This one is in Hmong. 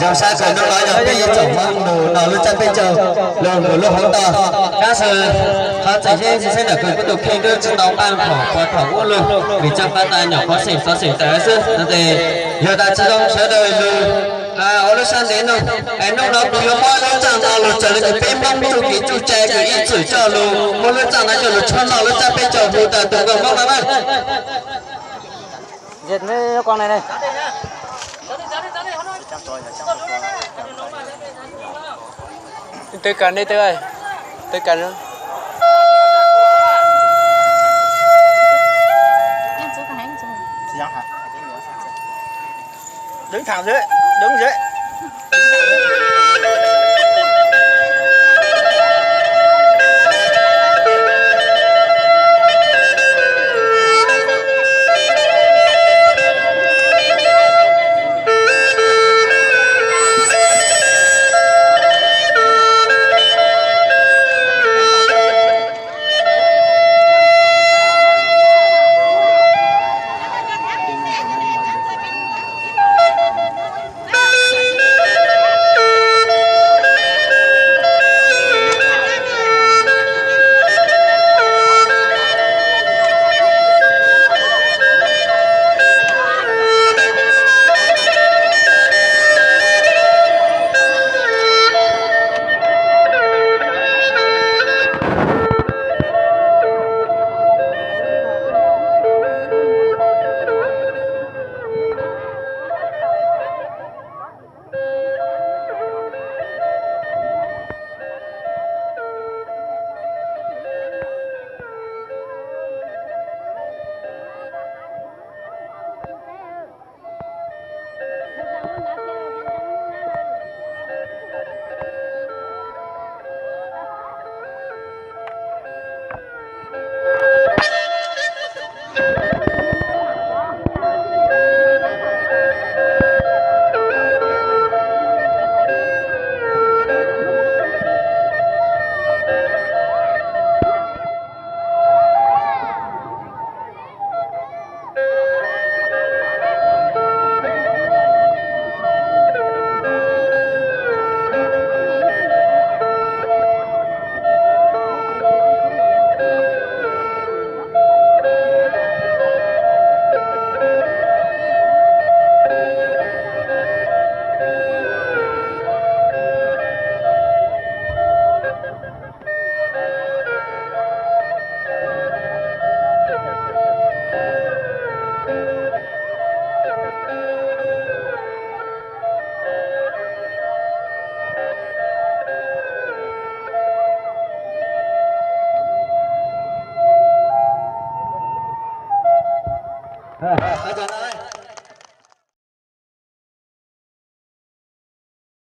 Zoo sab kawg hnub no yog peb yeej txom mob mus no lub tsab peb caug los mus lub hauv toj. Tab sis qhov tseem ceeb xwb ntawm kuv kuj tus kheej twb tsis tau nqaj thaum puag thaum ub los, vim tso pab tas nyuam qhuav xeem xov xeem tawm xwb no ces yog tas tsis zoo sawv daws lug ua lub sab ntev no. Es hnub no kuv yuav muab lub txaj no los txawm li kuv peb Hmoob txuj kev txuj cai kuv ib txwm coj lug muab lub txaj no coj lug tshuab noj lub tsab peb caug hu tas tus nkauj Hmoob no na. Tw kas nej tw, tw kas. Đứng thẳng dưới, đứng dưới.